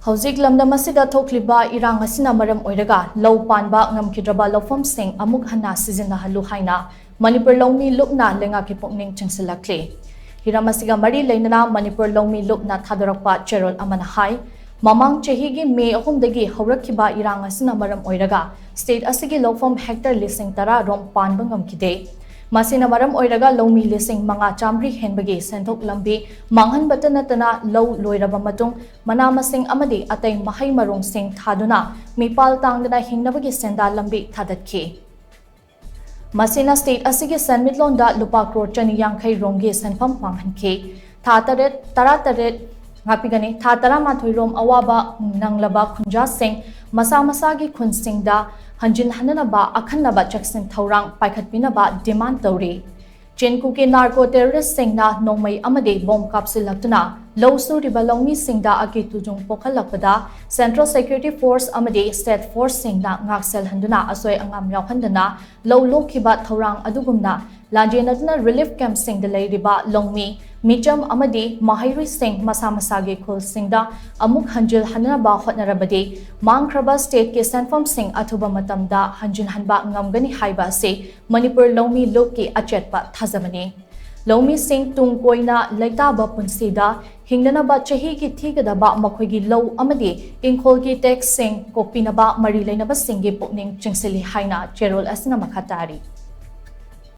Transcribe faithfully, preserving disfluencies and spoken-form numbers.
ꯍꯧꯖꯤꯛ ꯂꯝꯗꯝ ꯑꯁꯤꯗ ꯊꯣꯛꯂꯤꯕ ꯏꯔꯥꯡ ꯑꯁꯤꯅ ꯃꯔꯝ ꯑꯣꯏꯔꯒ ꯂꯧ ꯄꯥꯟꯕ ꯉꯝꯈꯤꯗ꯭ꯔꯕ ꯂꯧꯐꯝꯁꯤꯡ ꯑꯃꯨꯛ ꯍꯟꯅ ꯁꯤꯖꯤꯟꯅꯍꯜꯂꯨ ꯍꯥꯏꯅ ꯃꯅꯤꯄꯨꯔ ꯂꯧꯃꯤ ꯂꯨꯞꯅ ꯂꯩꯉꯥꯛꯀꯤ ꯄꯨꯛꯅꯤꯡ ꯆꯤꯡꯁꯤꯜꯂꯛꯂꯤ꯫ ꯍꯤꯔꯝ ꯑꯁꯤꯒ ꯃꯔꯤ ꯂꯩꯅꯅ ꯃꯅꯤꯄꯨꯔ ꯂꯧꯃꯤ ꯂꯨꯞꯅ ꯊꯥꯗꯣꯔꯛꯄ ꯆꯦꯔꯣꯜ ꯑꯃꯅ ꯍꯥꯏ, ꯃꯃꯥꯡ ꯆꯍꯤꯒꯤ ꯃꯦ ꯑꯍꯨꯝꯗꯒꯤ ꯍꯧꯔꯛꯈꯤꯕ ꯏꯔꯥꯡ ꯑꯁꯤꯅ ꯃꯔꯝ ꯑꯣꯏꯔꯒ ꯁ꯭ꯇꯦꯠ ꯑꯁꯤꯒꯤ ꯂꯧꯐꯝ ꯍꯦꯛꯇꯔ ꯂꯤꯁꯤꯡ ꯇꯔꯥ ꯔꯣꯝ ꯄꯥꯟꯕ ꯉꯝꯈꯤꯗꯦ꯫ ꯃꯁꯤꯅ ꯃꯔꯝ ꯑꯣꯏꯔꯒ ꯂꯧꯃꯤ ꯂꯤꯁꯤꯡ ꯃꯉꯥ ꯆꯥꯃꯔꯤ ꯍꯦꯟꯕꯒꯤ ꯁꯦꯟꯊꯣꯛ ꯂꯝꯕꯤ ꯃꯥꯡꯍꯟꯕꯇ ꯅꯠꯇꯅ ꯂꯧ ꯂꯣꯏꯔꯕ ꯃꯇꯨꯡ ꯃꯅꯥ ꯃꯁꯤꯡ ꯑꯃꯗꯤ ꯑꯇꯩ ꯃꯍꯩ ꯃꯔꯣꯡꯁꯤꯡ ꯊꯥꯗꯨꯅ ꯃꯤꯄꯥꯜ ꯇꯥꯡꯗꯅ ꯍꯤꯡꯅꯕꯒꯤ ꯁꯦꯟꯗꯥꯟ ꯂꯝꯕꯤ ꯊꯥꯗꯠꯈꯤ꯫ ꯃꯁꯤꯅ ꯁ꯭ꯇꯦꯠ ꯑꯁꯤꯒꯤ ꯁꯦꯟꯃꯤꯠꯂꯣꯟꯗ ꯂꯨꯄꯥ ꯀ꯭ꯔꯣꯔ ꯆꯅꯤ ꯌꯥꯡꯈꯩ ꯔꯣꯝꯒꯤ ꯁꯦꯟꯐꯝ ꯃꯥꯡꯍꯟꯈꯤ꯫ ꯊꯥ ꯇꯔꯦꯠ, ꯇꯔꯥꯇꯔꯦꯠ, ꯉꯥꯛꯄꯤꯒꯅꯤ, ꯊꯥ ꯇꯔꯥꯃꯥꯊꯣꯏ ꯔꯣꯝ ꯑꯋꯥꯕ ꯅꯪꯂꯕ ꯈꯨꯟꯖꯥꯁꯤꯡ ꯃꯁꯥ ꯃꯁꯥꯒꯤ ꯈꯨꯟꯁꯤꯡꯗ ꯍꯟꯖꯤꯟꯍꯟꯅꯅꯕ ꯑꯈꯟꯅꯕ ꯆꯦꯛꯁꯤꯟ ꯊꯧꯔꯥꯡ ꯄꯥꯏꯈꯠꯄꯤꯅꯕ ꯗꯤꯃꯥꯟ ꯇꯧꯔꯤ꯫ ꯆꯤꯟ ꯀꯨꯀꯤ ꯅꯥꯔꯀꯣ ꯇꯦꯔꯣꯔꯤꯁꯁꯤꯡꯅ ꯅꯣꯡꯃꯩ ꯑꯃꯗꯤ ꯕꯣꯝ ꯀꯥꯞꯁꯤꯜꯂꯛꯇꯨꯅ ꯂꯧ ꯁꯨꯔꯤꯕ ꯂꯧꯃꯤꯁꯤꯡꯗ ꯑꯀꯤ ꯇꯨꯖꯨꯡ ꯄꯣꯛꯍꯜꯂꯛꯄꯗ ꯁꯦꯟꯇ꯭ꯔꯦꯜ ꯁꯦꯀ꯭ꯌꯨꯔꯤꯇꯤ ꯐꯣꯔꯁ ꯑꯃꯗꯤ ꯁ꯭ꯇꯦꯠ ꯐꯣꯔꯁꯁꯤꯡꯅ ꯉꯥꯛꯁꯦꯜꯍꯟꯗꯨꯅ ꯑꯁꯣꯏ ꯑꯉꯥꯝ ꯌꯥꯎꯍꯟꯗꯅ ꯂꯧ ꯂꯣꯛꯈꯤꯕ ꯊꯧꯔꯥꯡ ꯑꯗꯨꯒꯨꯝꯅ ꯂꯥꯟꯖꯦꯟꯅꯗꯨꯅ ꯔꯤꯂꯤꯐ ꯀꯦꯝꯞꯁꯤꯡꯗ ꯂꯩꯔꯤꯕ ꯂꯧꯃꯤ, ꯃꯤꯆꯝ ꯑꯃꯗꯤ ꯃꯍꯩꯔꯣꯏꯁꯤꯡ ꯃꯁꯥ ꯃꯁꯥꯒꯤ ꯈꯨꯜꯁꯤꯡꯗ ꯑꯃꯨꯛ ꯍꯟꯖꯤꯜꯍꯟꯅꯕ ꯍꯣꯠꯅꯔꯕꯗꯤ ꯃꯥꯡꯈ꯭ꯔꯕ ꯁ꯭ꯇꯦꯠꯀꯤ ꯁꯦꯟꯐꯝꯁꯤꯡ ꯑꯊꯨꯕ ꯃꯇꯝꯗ ꯍꯟꯖꯤꯟꯍꯟꯕ ꯉꯝꯒꯅꯤ ꯍꯥꯏꯕ ꯑꯁꯤ ꯃꯅꯤꯄꯨꯔ ꯂꯧꯃꯤ ꯂꯨꯞꯀꯤ ꯑꯆꯦꯠꯄ ꯊꯥꯖꯕꯅꯤ꯫ ꯂꯧꯃꯤꯁꯤꯡ ꯇꯨꯡ ꯀꯣꯏꯅ ꯂꯩꯇꯥꯕ ꯄꯨꯟꯁꯤꯗ ꯍꯤꯡꯅꯅꯕ ꯆꯍꯤꯒꯤ ꯊꯤꯒꯗꯕ ꯃꯈꯣꯏꯒꯤ ꯂꯧ ꯑꯃꯗꯤ ꯏꯪꯈꯣꯜꯒꯤ ꯇꯦꯛꯁꯁꯤꯡ ꯀꯣꯛꯄꯤꯅꯕ ꯃꯔꯤ ꯂꯩꯅꯕꯁꯤꯡꯒꯤ ꯄꯨꯛꯅꯤꯡ ꯆꯤꯡꯁꯤꯜꯂꯤ ꯍꯥꯏꯅ ꯆꯦꯔꯣꯜ ꯑꯁꯤꯅ ꯃꯈꯥ ꯇꯥꯔꯤ꯫